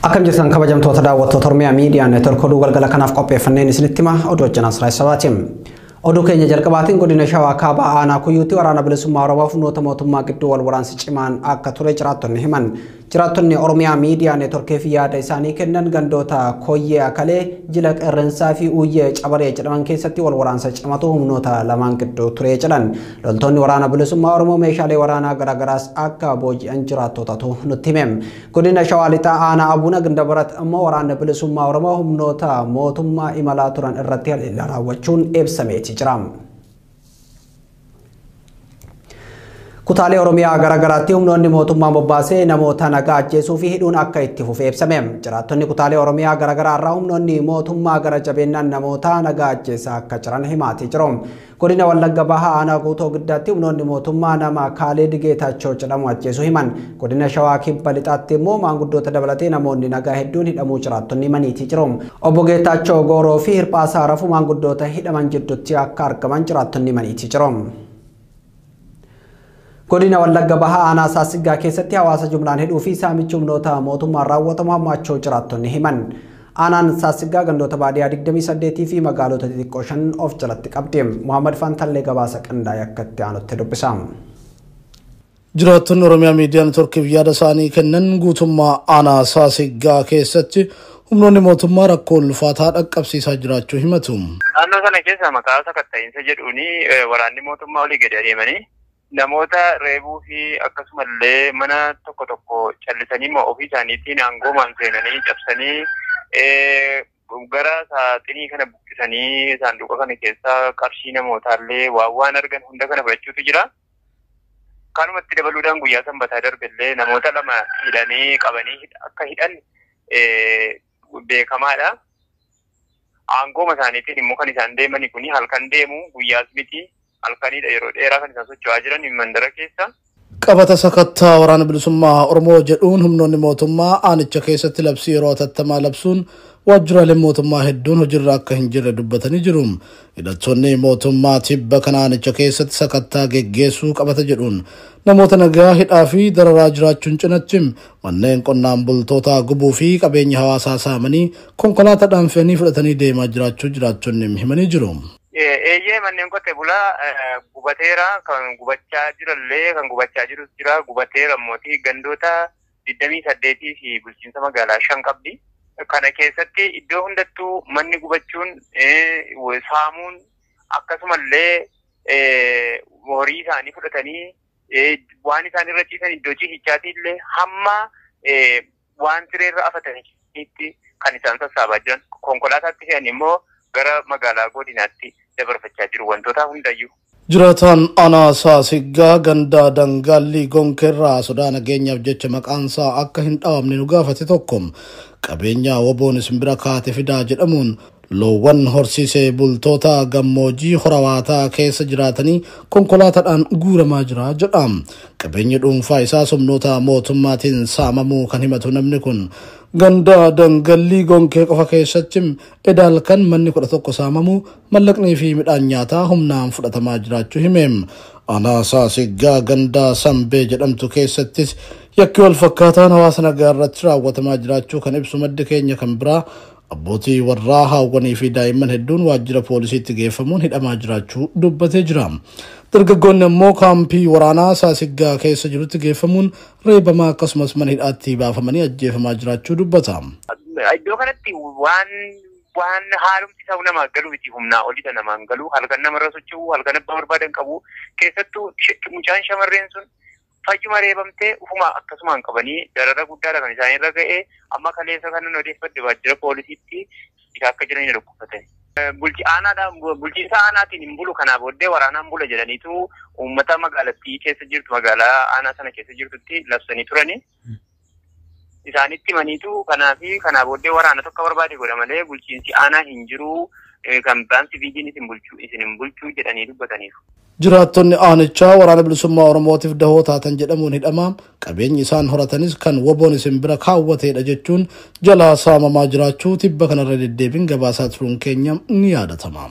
Akkam jirtan kabajamtoota daawwattoota Oromiyaa Miidiyaa Neetwork oduu galgala kanaaf qopheeffanneen isinitti hima oduu hojjanaa Siraa Sabaatiin. Oduu keenya jalqabaatiin godina Shawaa Kaabaa aanaa Kuyyuutti waraana bilisummaa Oromoo fi humnoota mootummaa gidduu wal waraansi cimaan akka ture jiraattonni himan. Jiraattonni Oromiyaa Miidiyaa Neetworkiif yaada isaanii kennan gandoota Koyyee Akalee, Jila Qerrensaa fi Uyyee Cabaree jedhaman keessatti wal waraansa cimatu humnoota lamaan gidduu ture jedhan. Loltoonni waraana bilisummaa Oromoo meeshaalee waraanaa garaagaraas akka booji'an jiraattotatu nutti hime. Godina Shawaa Lixaa aanaa Abuuna Gindabarat immoo waraana bilisummaa Oromoo humnoota mootummaa imalaa turan irratti haleellaa raawwachuun ibsameeti jira. Kutaalee Oromiyaa garaagaraatti humnoonni mootummaa bobbaasee namoota nagaa ajjeesuu fi hidhuun akka itti fufee ibsame. Jiraattonni kutaalee Oromiyaa garaagaraa irraa humnoonni mootummaa gara jabeenyaan namoota nagaa ajjeesaa akka jiran himaatii jiru. Godina Wallagga Bahaa aanaa Guutoo Giddaatti humnoonni mootummaa nama Kaalid Geetaachoo jedhamu ajjeesuu himan. Godina Shawaa Kibba Lixaatti immoo maanguddoota dabalatee namoonni nagaa hedduun hidhamuu jiraattonni himaniitii jiru. Obbo Geetaachoo Gooroo fi Hirphaasaa Rafuu maanguddoota hidhaman jidduutti akka argaman jiraattonni himaniitii jiru. Godina Wallagga Bahaa aanaa Saasiggaa keessatti hawaasa jumlaan hidhuu fi saamichi humnoota mootummaan raawwatamu hammaachuu jiraattonni himan. Aanaan Saasiggaa gandoota baadiyyaa 28 fi magaalota xixiqqoo 5 of jalatti qabdi. Muhammad Fantallee gabaasa qindaa'e akka itti aanutti dubbisa. Jiraattonni Oromiyaa Miidiyaa Neetworkiif yaada isaanii kennan guutummaa aanaa Saasiggaa keessatti humnoonni mootummaa rakkoo ulfaataa dhaqqabsiisaa jiraachuu himatu. Naannoo sana keessa maqaa sakatta'iinsa jedhuun waraanni mootummaa olii gadi adeemanii namoota reebuu fi akkasumallee mana tokko tokko callisanii immoo ofii isaaniitiin aangoomaan seenanii cabsanii gara saaxinii kana buqqisanii saanduqa kana keessaa qarshii namootaallee waan argan hunda kana fudhachuutu jira. Kanumatti dabaluudhaan guyyaa sanbataa darbellee namoota lama hidhanii qabanii akka hidhan beekamaadha. Aangooma isaaniitiin immoo kan isaan deemani kuni halkan deemu guyyaas miti. Halkanidha yeroo dheeraa kan isaan socho'aa jiran mandara keessa. Qabata sakattaa waraana bilisummaa Oromoo jedhuun humnoonni mootummaa aanicha keessatti labsii yeroo hatattamaa labsuun waajjiraaleen mootummaa hedduun hojiirra akka hin jirre dubbatanii jiru. Hidhattoonni mootummaa tibba kana aanicha keessatti sakattaa geggeessuu qabata jedhuun namoota nagaa hidhaa fi dararaa jiraachuun cinatti manneen qonnaan bultootaa gubuu fi qabeenya hawaasaa saamanii konkolaataadhaan fe'anii fudhatanii deemaa jiraachuu jiraattonni himanii jiru. Eeyyee manneen qotee bulaa gubateera kan gubachaa jirallee kan gubachaa jirus jira gubateera mootii gandoota 28 fi bulchiinsa magaalaa 5 qabdi. Kana keessatti iddoo hundattuu manni gubachuun saamuun akkasumallee horii isaanii fudhatanii waan isaan irra ciisan iddoo ciisichaati illee hamma waan sireerra afataniitti kan isaan sassaabaa jiran konkolaataatti fe'an immoo gara magaalaa godinaatti dabarfachaa jiru wantoota hundayyuu. Jiraataan aanaa Saasiggaa ganda Dangaalli Gonkeerraa sodaa nageenyaaf jecha maqaansaa akka hin dhaabamne nu gaafate tokko qabeenya woboon isin bira kaate fidaa jedhamuun loowwan horsiisee bultoota gammoojjii horawaataa keessa jiraatanii konkolaataadhaan guuramaa jira jedha. Qabeenyi dhuunfaa isaa humnoota mootummaatiin saamamuu kan himatu namni kun ganda Dangallii Gonkee qofa keessatti edaal kan manni 11 saamamu mallaqnii fi midhaan nyaataa humnaan fudhatamaa jiraachuu himeem. Aanaa Saasiggaa ganda Sambee jedhamtu keessattis yakki wal fakkaataan hawaasa nagaa irratti raawwatamaa jiraachuu kan ibsu maddi keenya kan biraa abbootii warraa haawwanii fi daa'imman hedduun waajjira poolisiitti geeffamuun hidhamaa jiraachuu dubbatee jira. Dargaggoonni immoo kaampii waraanaa Saasiggaa keessa jirutti geeffamuun reebamaa akkasumas mana hidhaatti baafamanii ajjeefamaa jiraachuu dubbata. Iddoo kanatti waan haalumti isaa namaa galu miti humnaa olidha namaan galu halkan namarra socho'u halkan abbaa barbaadan qabu keessattuu mucaan shamarreen sun fayyuma reebamtee ufuma akkasumaan qabanii darara guddaadha kan isaan irra ga'e amma kaleessa kanan odeeffadde waajjira poolisiitti akka jiran dhukkubsatan. Bulchiinsa aanaatiin hin bulu kanaa booddee waraanaan bula jedhaniitu uummata magaalattii keessa jirtu magaalaa aanaa sana keessa jirtutti labsanii turani. Isaanitti himaniitu kanaa fi kanaa booddee waraana tokko barbaade godha malee bulchiinsi aanaa hin jiru kan biraan siviiliin isin hin bulchuu jedhanii dubbataniiru. Jiraattonni aanichaa waraana bilisummaa Oromootiif dahoo taatan jedhamuun hidhamaa qabeenyi isaan horatanis kan woboon isin bira kaawwateedha jechuun jalaa saamamaa jiraachuu tibba kanarra deddeebiin gabaasaa turuun keenya ni yaadatama.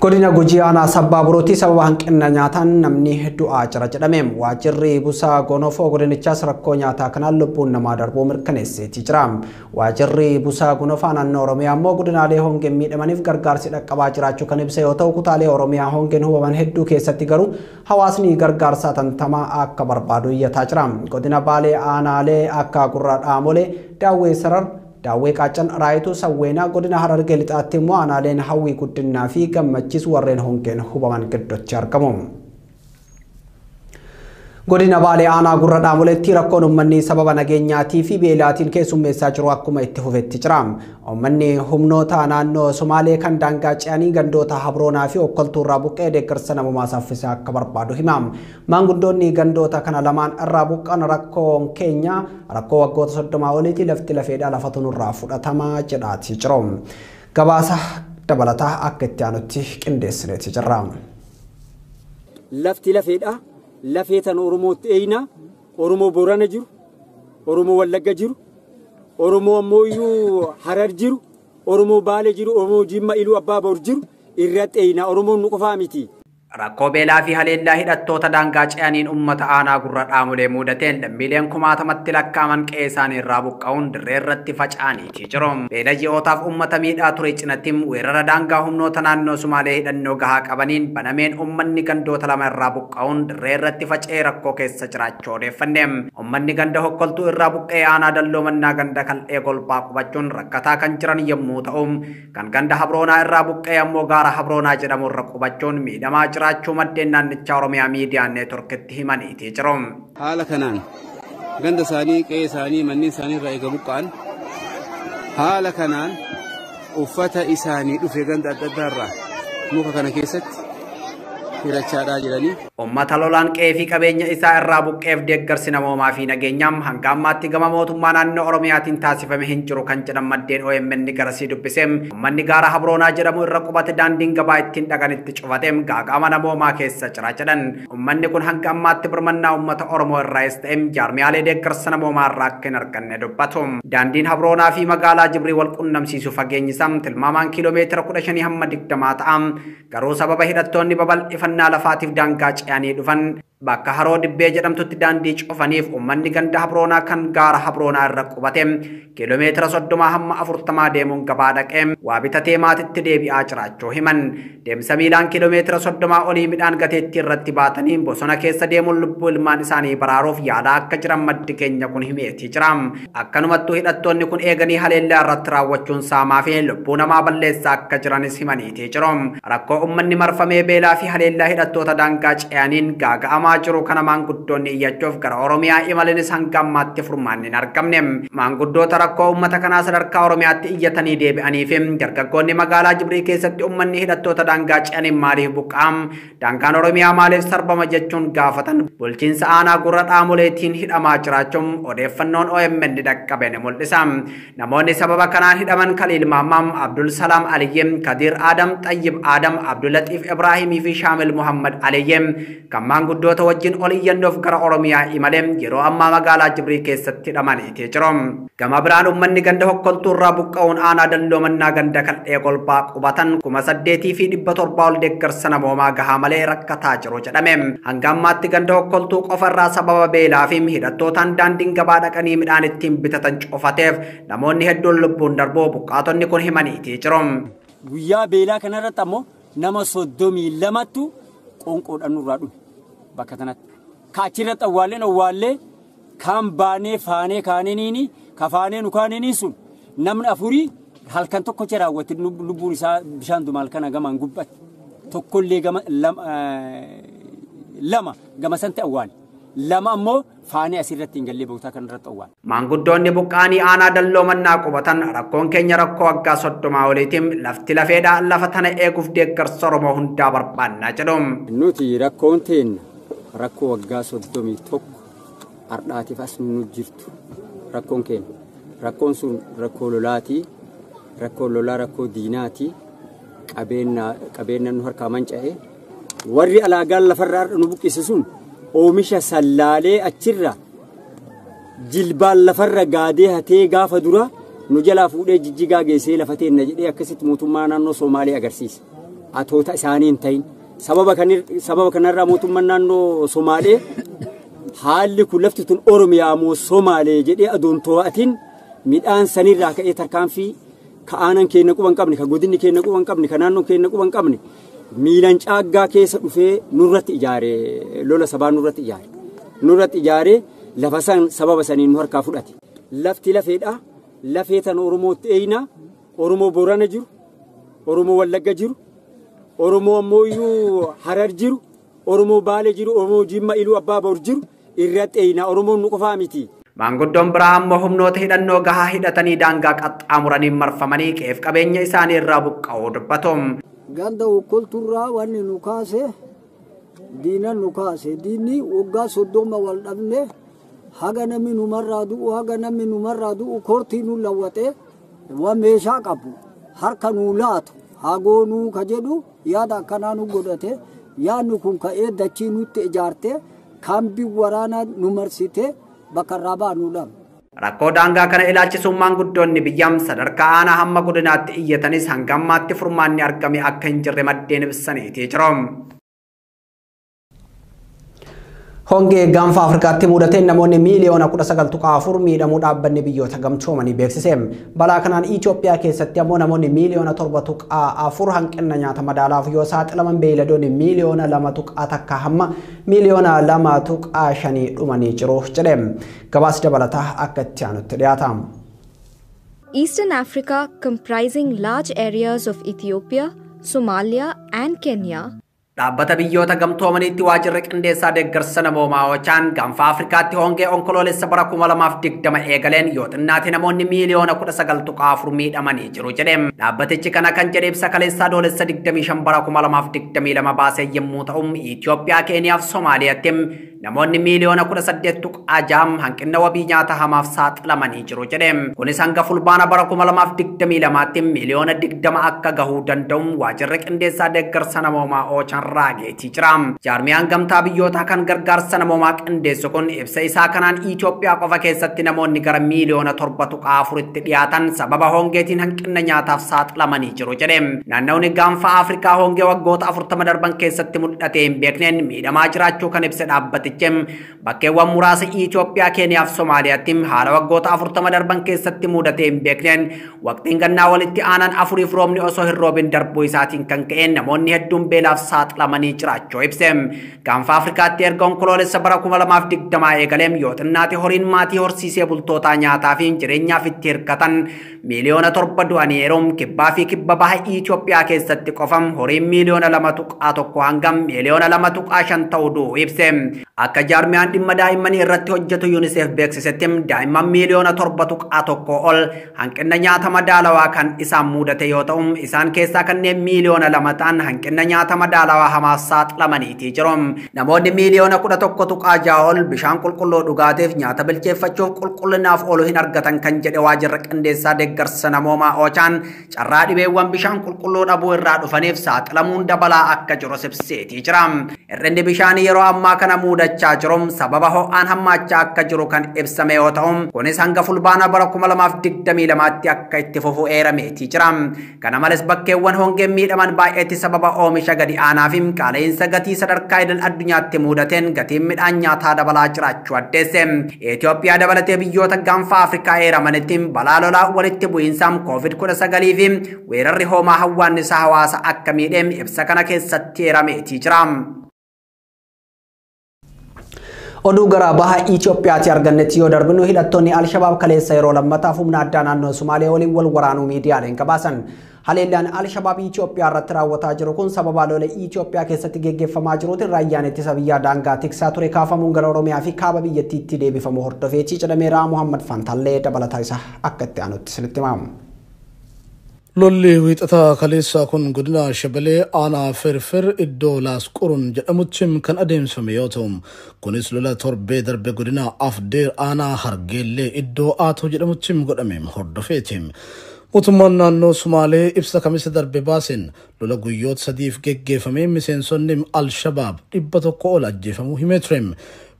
Godina Gujii aanaa Sabbaa Borootti sababa hanqina nyaataan namni du'aa jira jedhame. Waajjirri Busaa Gonofoo godinichaas rakkoo nyaataa kanaan lubbuun namaa darbuu mirkaneesseetii jira. Waajjirri Busaa Gonofaa naannoo Oromiyaa immoo godinaalee hongeen miidhamaniif gargaarsi dhaqqabaa jiraachuu kan ibsa yoo ta'u, kutaalee Oromiyaa hongeen hubaman hedduu keessatti garuu hawaasni gargaarsa tantamaa akka barbaadu iyyataa jira. Godina Baalee aanaalee akka Gurra Dhaamolee, Daawwee Sarar, Daawwee Qaaccan, Raayituu, Sawweenaa, godina Harargee Lixaatti immoo aanaaleen Hawwii Guddinaa fi Gammachiis warreen hongeen hubaman gidduutti argamu. Godina Baalee aanaa Gurra Dhaamoleetti rakkoon uummanni sababa nageenyaatii fi beelaatiin keessummeessaa jiru akkuma itti fufetti jira. Uummanni humnoota naannoo Somaalee kan daangaa ce'anii gandoota Habroonaa fi Okkoltuurraa buqqee deeggarsa namummaa saffisaa akka barbaadu hima. Maanguddoonni gandoota kana lamaan irraa buqqan rakkoon keenya rakkoo waggoota 30 oliiti, lafti lafeedhaa lafatu nurraa fudhatamaa jedhaati jiru. Gabaasa dabalataa akka itti aanutti qindeessineeti jirra. Lafti lafeedhaa. Lafee tan Oromootti eeyna, Oromoo Boorana jiru, Oromoo Wallagga jiru, Oromoo ammoo Harar jiru, Oromoo Baale jiru, Oromoo Jimma Iluu Abbaa Boor jiru irratti eeyna. Oromoon nu qofaa miti. Rakkoo beelaa fi haleellaa hidhattoota daangaa ce'aniin uummata aanaa Gurra Dhaamolee mudateen lammiileen kumaatamatti lakkaa'aman qe'ee isaanii irraa buqqa'uun dirree irratti faca'aniitii jiru. Beela ji'ootaaf uummata miidhaa ture cinatti weerara daangaa humnoota naannoo Sumaalee hidhannoo gahaa qabaniin banameen uummanni gandoota lama irraa buqqa'uun dirree irratti faca'ee rakkoo keessa jiraachuu odeeffanne. Uummanni ganda Hokkoltuu irraa buqqa'ee aanaa Dalloo Mannaa ganda Kal'ee Golbaa qubachuun rakkataa kan jiran yommuu ta'u, kan ganda Habroonaa irraa buqqa'ee ammoo gaara Habroonaa jedhamu irra qubachuun miidhamaa jiraachuu maddeen naannichaa Oromiyaa Miidiyaa Neetworkitti himaniitii jiru. Haala kanaan ganda isaanii, qe'ee isaanii, manneen isaanii irraa eega buqqa'an haala kanaan uffata isaanii dhufe ganda adda addaa irraa muka kana keessatti hirachaadhaa jiranii. Uummata lolaan qe'ee fi qabeenya isaa irraa buqqeef deeggarsi namoomaa fi nageenyaam hanga ammaatti gama mootummaa naannoo Oromiyaatiin taasifame hin jiru kan jedhan maddeen OMN garasii dubbise. Uummanni gaara Habroonaa jedhamu irra qubate daandiin gabaa ittiin dhaqan itti cufate gaaga'ama namoomaa keessa jira jedhan. Uummanni kun hanga ammaatti birmannaa uummata Oromoo irraas ta'e jaarmiyaalee deeggarsa namoomaa irraa akka hin arganne dubbatu. Daandiin Habroonaa fi magaalaa Jibrii wal qunnamsiisu fageenyi isaa tilmaamaan kiiloomeetira 15 hamma 20 ta'a. Garuu sababa hidhattoonni babal'ifannaa lafaatiif daangaa ce'anii dhufan bakka Haroo Dibbee jedhamtutti daandii cufaniif uummanni ganda Habroonaa kan gaara Habroonaa irra qubate kiiloomeetira 30 hamma 40 deemuun gabaa dhaqee waa bitatee maatitti deebi'aa jiraachuu himan. Deemsa miilaan kiiloomeetira 30 olii midhaan gateettii irratti baatanii bosona keessa deemuun lubbuu ilmaan isaanii baraaruuf yaalaa akka jiran maddi keenya kun himeetii jira. Akkanumattuu hidhattoonni kun eeganii haleellaa irratti raawwachuun saamaa fi lubbuu namaa balleessaa akka jiranis himaniitii jiru. Rakkoo uummanni marfamee beelaa fi haleellaa hidhattoota daangaa ce'aniin gaaga'amaa jiru kana maanguddoonni iyyachuuf gara Oromiyaa imalanis hanga ammaatti furmaanni hin argamne. Maanguddoota rakkoo uummata kanaa sadarkaa Oromiyaatti iyyatanii deebi'anii fi dargaggoonni magaalaa Jibrii keessatti uummanni hidhattoota daangaa ce'aniin maaliif buqqa'am, daangaan Oromiyaa maaliif sarbama jechuun gaafatan bulchiinsa aanaa Gurra Dhaamoleetiin hidhamaa jiraachuun odeeffannoon OMN dhaqqabe ni mul'isa. Namoonni sababa kanaan hidhaman Kaliil Maammaam, Abdul Salaam Aliyyem, Kadir Adam, Xayyib Adam, Abdul Latiif Ibraahimii fi Shaamil Muhammad Aliyyem kan maanguddoota wajjin ol iyyannoof gara Oromiyaa imalee yeroo ammaa magaalaa Jibrii keessatti hidhamaniitii jiru. Gama biraan uummanni ganda Hokkoltuu irraa buqqa'uun aanaa Dalloo Mannaa ganda Kal'ee Golbaa qubatan 8700 ol deeggarsa namoomaa gahaa malee rakkataa jiru jedhame. Hanga ammaatti ganda Hokkoltuu qofa irraa sababa beelaa fi hidhattootaan daandiin gabaa dhaqanii midhaan ittiin bitatan cufateef namoonni hedduun lubbuun darbuu buqqaatonni kun himaniitii jiru. Guyyaa beelaa kanarratti ammoo nama 32 qoonqoodhaan nurraa dhume. Bakka kanatti kaachirratti awwaalleen awwaallee kan baanee faanee kaaneniini kafaanee nu kaaneniin sun namni afurii halkan tokko raawwate lubbuun isaa bishaan dumaal kana gamaan gubbatti tokkollee gama lama gama sanatti awwaale lama ammoo faanee asirratti hin gallee bootaa kanarratti awwaale. Maanguddoonni buqqaanii aanaa Dalloo Mannaa qubatan rakkoon keenya rakkoo waggaa 30 oliitiin lafti lafeedhaa lafa tana eeguuf deeggarsa Oromoo hundaa barbaannaa jedhu. Nuti rakkoon teenna rakkoo waggaa 31 har'aatiif as nu jirtu rakkoon keenya. Rakkoon sun rakkoo lolaatii, rakkoo lolaa rakkoo diinaatii, qabeenya nu harkaa manca'e warri alaagaan lafarraa har'a nu buqqise sun oomisha sallaalee achirra jilbaan lafarra gaadee hatee gaafa dura nu jalaa fuudhee jijjigaa geessee lafa teenna jedhee akkasitti mootummaa naannoo Somaalee agarsiisa. Atoota isaanii hin ta'in. Sababa kanarraa mootummaan naannoo Somaalee haalli kun lafti tun Oromiyaa moo Somaalee jedhee adoon to'atiin midhaan sanirraa ka'ee tarkaanfii ka aanan keenya quban qabne, ka godinni keenya quban qabne, ka naannoon keenya quban qabne miilan caaggaa keessa dhufee nurratti ijaare, lola sabaa nurratti ijaare. Nurratti ijaaree lafa san sababa saniin nu harkaa fudhate. Lafti lafeedha. Lafee tan Oromootti eeyina. Oromoo Boorana jiru, Oromoo Wallagga jiru, Oromoo ammoo Harar jiru, Oromoo Baalee jiru, Oromoo Jimma Iluu Abbaa Boor jiru irratti eeyina. Oromoon nu qofaa miti. Maanguddoon biraa ammoo humnoota hidhannoo gahaa hidhatanii daangaa qaxxaamuranii marfamanii qe'eef qabeenya isaanii irraa buqqa'uu dubbatu. Ganda okkolturraa wanni nu kaase diina nu kaase. Diinni waggaa 30 wal dhabne haga namni numarraa du'u, haga namni numarraa du'u kortii nu lawwate waan meeshaa qabu harka nu laatu hagoonuu ka jedhu yaada akkanaa nu godhate. Yaadni kun ka'ee dachii nutti ijaarte kaambii waraanaa nu marsite bakka irraa baanu dhabne. Rakkoo daangaa kana ilaalchisuun maanguddoonni biyyaam sadarkaa aanaa hamma godinaatti iyyatanis hanga ammaatti furmaanni argame akka hin jirre maddeen ibsaniitii jiru. Hongee gaanfa Afrikaatti mudateen namoonni miiliyoona 19.4 miidhamuu dhaabbanni biyyoota gamtoomanii beeksise. Balaa kanaan Itoophiyaa keessatti ammoo namoonni miiliyoona 7.4 hanqina nyaata madaalaaf yoo saaxilaman beeyladoonni miiliyoona 2.1 hamma miiliyoona 2.5 dhumanii jiru jedhe. Gabaasi dabalataa akka itti aanutti dhiyaata. Eastern Africa, comprising large areas of Ethiopia, Somalia and Kenya, Dhaabbata biyyoota gamtoomaniitti waajjirri qindeessaa deeggarsa namoomaa Ochaan gaanfa Afrikaatti hongee onkoloolessa bara 2020 eegaleen yoo xinnaate namoonni miiliyoona 19.4 miidhamanii jiru jedhe. Dhaabbatichi kana kan jedhe ibsa kaleessaa adoolessa 25 bara 2022 baasee yommuu ta'u, Itoophiyaa, Keeniyaa fi Somaaliyaatti namoonni miiliyoona 18.6 hanqina wabii nyaata hamaaf saaxilamanii jiru jedhe. Kunis hanga fulbaana bara 2022tti miiliyoona 20 akka gahuu danda'u waajjirri qindeessaa deeggarsa namoomaa Ochaan raageetii jira. Jaarmiyaan gamtaa biyyootaa kan gargaarsa namoomaa qindeessu kun ibsa isaa kanaan Itoophiyaa qofa keessatti namoonni gara miiliyoona 7.4tti dhiyaatan sababa hongeetiin hanqina nyaataaf saaxilamanii jiru jedhe. Naannawni gaanfa Afrikaa hongee waggoota 40 darban keessatti mul'ate hin beekneen miidhamaa jiraachuu kan ibse dhaabbatichi bakkeewwan muraasa Itoophiyaa, Keeniyaa fi Somaaliyaatti haala waggoota 40 darban keessatti mudate hin beekneen waqtiin gannaa walitti aanan afuriif roobni osoo hin roobin darbuu isaatiin kan ka'een namoonni hedduun beelaaf saaxilamanii jiraachuu ibse. Gaanfa Afrikaatti erga onkoloolessa bara 2020 eegaleem yoo xinnaate horiin maatii horsiisee bultootaa nyaataa fi jireenyaaf itti hirkatan miiliyoona 7 du'aniiru. Kibbaa fi kibba baha Itoophiyaa keessatti qofam horiin miiliyoona 2.1 hanga miiliyoona 2.5 ta'uu du'u ibse. Akka jaarmiyaan dhimma daa'immanii irratti hojjetu UNICEF beeksisetti daa'imman miiliyoona 7.1 ol hanqina nyaata madaalawaa kan isaan mudate yoo ta'u, isaan keessaa kanneen miiliyoona 2 ta'an hanqina nyaata madaalawaa hamaaf saaxilamaniitii jiru. Namoonni miiliyoona 11.6 ol bishaan qulqulluu dhugaatiif nyaata bilcheeffachuuf qulqullinaaf oolu hin argatan kan jedhe waajjirri qindeessaa deeggarsa namoomaa Ochaan carraa dhibeewwan bishaan qulqulluu dhabuu irraa dhufaniif saaxilamuun dabalaa akka jiru ibseetii jira. Hir'inni bishaanii yeroo ammaa kana mudachaa jiru sababa ho'aan hammaachaa akka jiru kan ibsame yoo ta'u, kunis hanga fulbaana bara 2022tti akka itti fufu eerameetii jira. Kana malees bakkeewwan hongeen miidhaman baay'eetti sababa oomisha gadi aanaa fi qaala'insa gatii sadarkaa idil addunyaatti mudateen gatiin midhaan nyaataa dabalaa jiraachuu addeesse. Itoophiyaa dabalatee biyyoota gaanfa Afrikaa eeramanitti balaa lolaa walitti bu'iinsaan COVID-19 fi weerarri hoomaa hawwaannisaa hawaasa akka miidhe ibsa kana keessatti eerameetii jira. Oduu gara baha Itoophiyaatti argannetti yoo darbinu hidhattoonni Alshabaab kaleessa yeroo lammataaf humna addaa naannoo Sumaalee waliin wal waraanuu miidiyaaleen gabaasan. Haleellaan Alshabaab Itoophiyaa irratti raawwataa jiru kun sababa lola Itoophiyaa keessatti geggeeffamaa jiruutiin raayyaan ittisa biyyaa daangaa tiksaa ture kaafamuun gara Oromiyaa fi kaaba biyyattiitti deebifamu hordofeetii jedhameera. Muhammad Fantaallee dabalataa isaa akka itti aanutti isinitti himamu. Lolli wiixataa kaleessaa kun godina Shabalee aanaa Firfir iddoo Laasqurun jedhamutti kan adeemsifame yoo ta'u, kunis lola torbee darbe godina Afdeer aanaa Hargeellee iddoo Aatoo jedhamutti godhame hordofeeti. Mootummaan naannoo Sumaalee ibsa kamisa darbe baaseen lola guyyoota sadiif geggeeffame miseensonni Alshabaab 100 ol ajjeefamuu himee ture.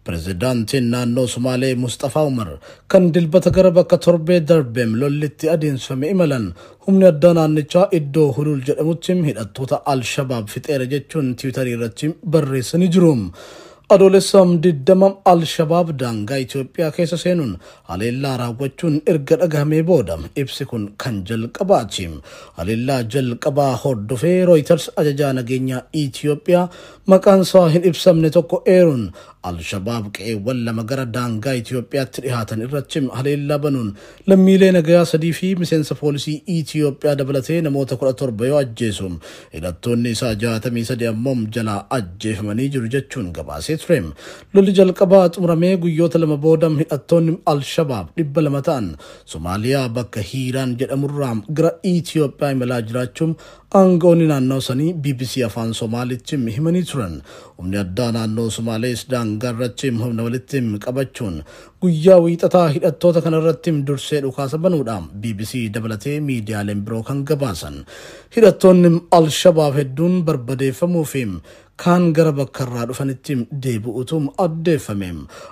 Pireezidaantiin naannoo Sumaalee Mustafaa Umar kan dilbata gara bakka torbee darbeem lollitti adeemsifame imalan humni addaa naannichaa iddoo Hulul jedhamutti hidhattoota Al-Shabaab fixeera jechuun tiwiitarii irratti barreessanii jiru. Adoolessa 20 Al-Shabaab daangaa Itoophiyaa keessa seenuun haleellaa raawwachuun erga dhagahamee booda ibsi kun kan jalqabaati. Haleellaa jalqabaa hordofee Reuters ajajaa nageenyaa Itoophiyaa maqaan isaa hin ibsamne tokko eeruun Al-Shabaab qe'eewwan lama gara daangaa Itoophiyaatti dhihaatan irratti haleellaa banuun lammiilee nagayaa 3 fi miseensa poolisii Itoophiyaa dabalatee namoota 17 yoo ajjeesu hidhattoonni isaa 63 ammoo jalaa ajjeefamanii jiru jechuun gabaasee ture. Lolli jalqabaa xumuramee guyyoota 2 booda hidhattoonni Al-Shabaab 200 ta'an Somaaliyaa bakka Hiiraan jedhamurraa gara Itoophiyaa imalaa jiraachuun aangawoonni naannoo sanii BBC afaan Somaalitti himanii turan. Humni addaa naannoo Somaalees daangaa irratti humna walitti qabachuun guyyaa wiixataa hidhattoota kanarratti dursee dhukaasa banuudhaan BBC dabalatee miidiyaaleen biroo kan gabaasan. Hidhattoonni Al-Shabaab hedduun barbadeeffamuu fi kaan gara bakka irraa dhufanitti deebi'utu addeeffame.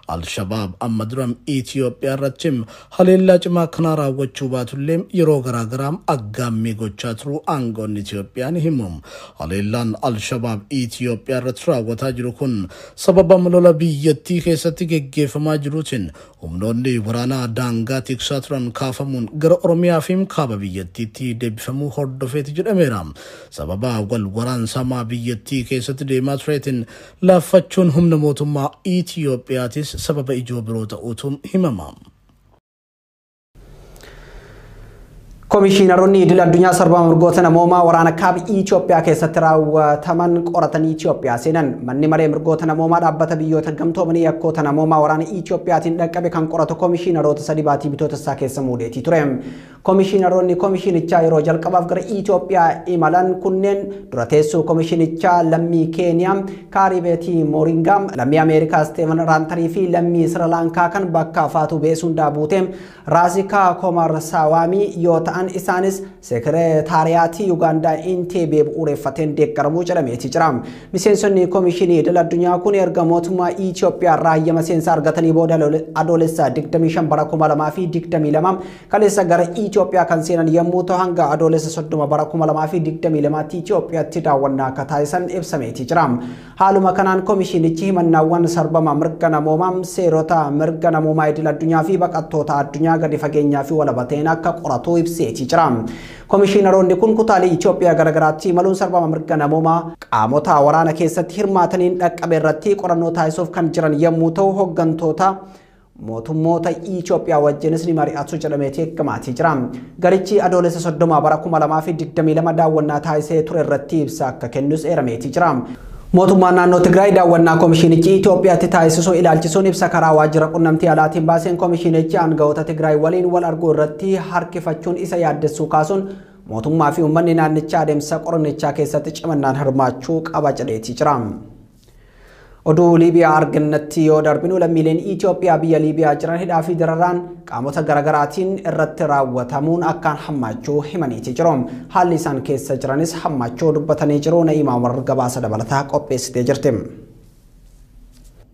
Al-Shabaab amma dura Itoophiyaa irratti haleellaa cimaa kanaa raawwachuu baatullee yeroo garaagaraa aggaammii gochaa turuu aangawoonni Itoophiyaa ni himu. Haleellaan Al-Shabaab Itoophiyaa irratti raawwataa jiru kun sababa lola biyyattii keessatti geggeeffamaa jiruutiin humnoonni waraanaa daangaa tiksaa turan kaafamuun gara Oromiyaa fi kaaba biyyattiitti deebifamuu hordofeeti jedhameera. Sababa wal waraansamaa biyyattii keessatti deemaa tureetiin laaffachuun humna mootummaa Itiyoophiyaatis sababa ijoo biroo ta'uutu himama. Komishiinaroonni idil addunyaa sarbama mirgoota namoomaa waraana kaaba Itoophiyaa keessatti raawwataman qoratanii Itoophiyaa seenan. Manni maree mirgoota namoomaa dhaabbata biyyoota gamtoomanii yakkoota namoomaa waraana Itoophiyaatiin dhaqqabe kan qoratu komishiinaroota 3 baatii bitootessaa keessa muudeetii ture. Komishiinaroonni komishiinichaa yeroo jalqabaaf gara Itoophiyaa imalan kunneen dura teessoo komishiinichaa lammii Keeniyaa Kaaribeetii Mooringaam, lammii Ameerikaa Steven Raantarii fi lammii Sirilaankaa kan bakka Faatu Beesundaa buute Raasikaa Komarsaawaamii yoo ta'an isaanis seekiretaariyaatii Yuugaandaa Inteebee bu'uureffateen deeggaramuu jedhameeti jira. Miseensonni komishinii idil addunyaa kun erga mootummaa Itoophiyaa irraa hayyama seensaa argatanii booda adoolessa 25 bara 2022 kaleessa gara Itoophiyaa kan seenan yommuu ta'u hanga adoolessa 30 bara 2022 Itoophiyaatti daawwannaa akka taasisan ibsameeti jira. Haaluma kanaan komishinichi himannaawwan sarbama mirga namoomaa, seerota mirga namoomaa idil addunyaa fi baqattoota addunyaa gadi fageenyaa fi walabateen akka qoratu ibseeti jira. Komishiinaroonni kun kutaalee Itoophiyaa garaagaraatti imaluun sarbama mirga namoomaa qaamota waraana keessatti hirmaataniin dhaqqabe irratti qorannoo taasisuuf kan jiran yommuu ta'u hooggantoota mootummoota Itoophiyaa wajjinis ni mari'atu jedhameeti eegamaatii jira. Garichi adoolessa 30 bara 2022 daawwannaa taasisee ture irratti ibsa akka kennus eerameeti jira. Mootummaan naannoo Tigraay daawwannaa komishinichi Itoophiyaatti taasisuu ilaalchisuun ibsa karaa waajjira qunnamtii alaatiin baaseen komishinichi aangawoota Tigraay waliin wal arguu irratti harkifachuun isa yaaddessuu kaasuun mootummaa fi uummanni naannichaa adeemsa qorannichaa keessatti cimannaan hirmaachuu qaba jedheeti jira. Oduu Liibiyaa argannatti yoo darbinu lammiileen Itoophiyaa biyya Liibiyaa jiran hidhaa fi dararaan qaamota garaagaraatiin irratti raawwatamuun akkaan hammaachuu himaniiti jiru. Haalli isaan keessa jiranis hammaachuu dubbatanii jiru. Na'imaa Umar gabaasa dabalataa qopheessitee jirti.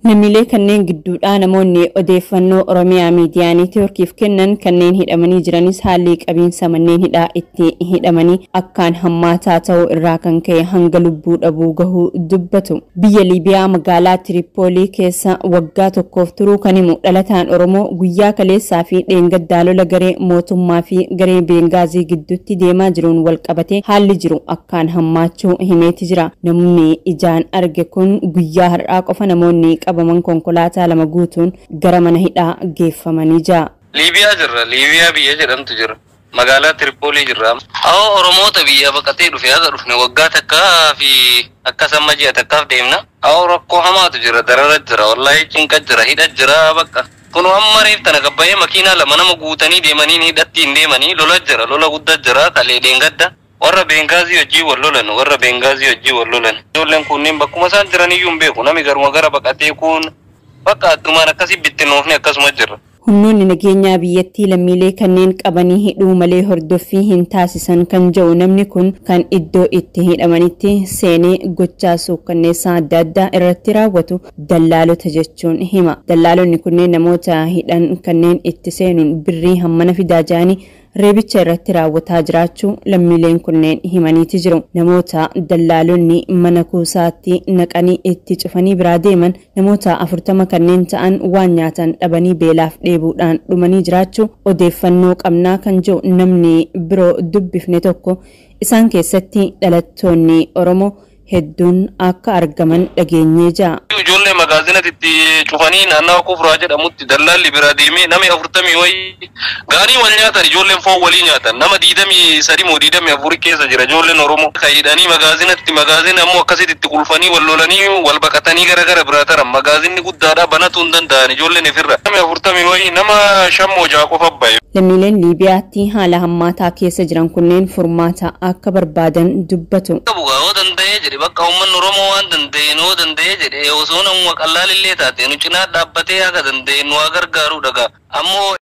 Lammiilee kanneen gidduudhaa namoonni odeeffannoo Oromiyaa miidiyaa neetwoorkiif kennan kanneen hidhamanii jiranis haalli qabiinsa manneen hidhaa itti hidhamanii akkaan hammaataa ta'uu irraa kan ka'e hanga lubbuu dhabuu gahuu dubbatu. Biyya Liibiyaa magaalaa Tiripoolii keessa waggaa tokkoof turuu kan himu dhalataan Oromoo guyyaa kaleessaa fi dheengaddaa lola garee mootummaa fi garee Beengaazii gidduutti deemaa jiruun wal qabatee haalli jiru akkaan hammaachuu himeeti jira. Namni ijaan arge kun guyyaa har'aa qofa namoonni qabaman konkolaataa 2 guutuun gara mana hidhaa geeffamanii jira. Liibiyaa jirra. Liibiyaa biyya jedhamtu jira. Magaalaa Tiripoolii jirra. Awoo Oromoota biyya baqatee dhufe haga dhufne waggaa takkaa fi akkasuma ji'a takkaaf deemna. Awoo rakkoo hamaatu jira. Darara jira. Wallaahi cinqa jira. Hidha jira bakka. Kun amma reef tana gabbayee makiinaa 2 nama guutanii deemanii hidhatti hin deemanii lola jira. Lola guddaa jira. Kalee dheengadda. Warra Bengaazii hojii wal lolan, warra Bengaazii hojii wal lolan. Ijoolleen kunneen bakkuma isaan jiran iyyuu hin beeku. Nami garuma gara baqatee kun bakka addumaan akkasii bittinnoofne akkasuma jirra. Humnoonni nageenyaa biyyattii lammiilee kanneen qabanii hidhuu malee hordoffii hin taasisan kan jedhu namni kun, kan iddoo itti hidhamanitti seenee gochaa suukkanneessaa adda addaa irratti raawwatu dallaalota jechuun hima. Dallaalonni kunneen namoota hidhan kanneen itti seenuun birrii hammana fidaa jedhanii reebicha irratti raawwataa jiraachuu lammiileen kunneen himaniiti jiru. Namoota dallaalonni mana kuusaatti naqanii itti cufanii biraa deeman namoota 40 kanneen ta'an waan nyaatan dhabanii beelaaf dheebuudhaan dhumanii jiraachuu odeeffannoo qabnaa kan jiru namni biroo dubbifne tokko, isaan keessatti dhalattoonni Oromoo hedduun akka argaman dhageenyee jira. Ijoollee magaazinatti itti cufanii naannawa Kufraa jedhamutti dallaalli bira deemee nama 40 wayii gaarii wal nyaatan, ijoolleen foon walii nyaatan, nama 23 moo 24 keessa jira ijoolleen Oromoo. Kan hidhanii magaazinatti, magaazina ammoo akkasitti itti qulfanii wal lolanii wal baqatanii gara gara biraa taran, magaazinni guddaadha, banatuu hin danda'an ijoolleen ifirra. Nama 40 wayii, nama 5 moo 6 qofa bahe. Lammiileen Liibiyaatti haala hammaataa keessa jiran kunneen furmaata akka barbaadan dubbatu. Qabu yoo danda'ee jedhe, bakka uummanni Oromoo waan danda'e yoo danda'ee jedhe, osoo namuma qallaalillee taate nu cinaa dhaabbatee haga danda'e nu haa gargaaruu dhagaa. Ammoo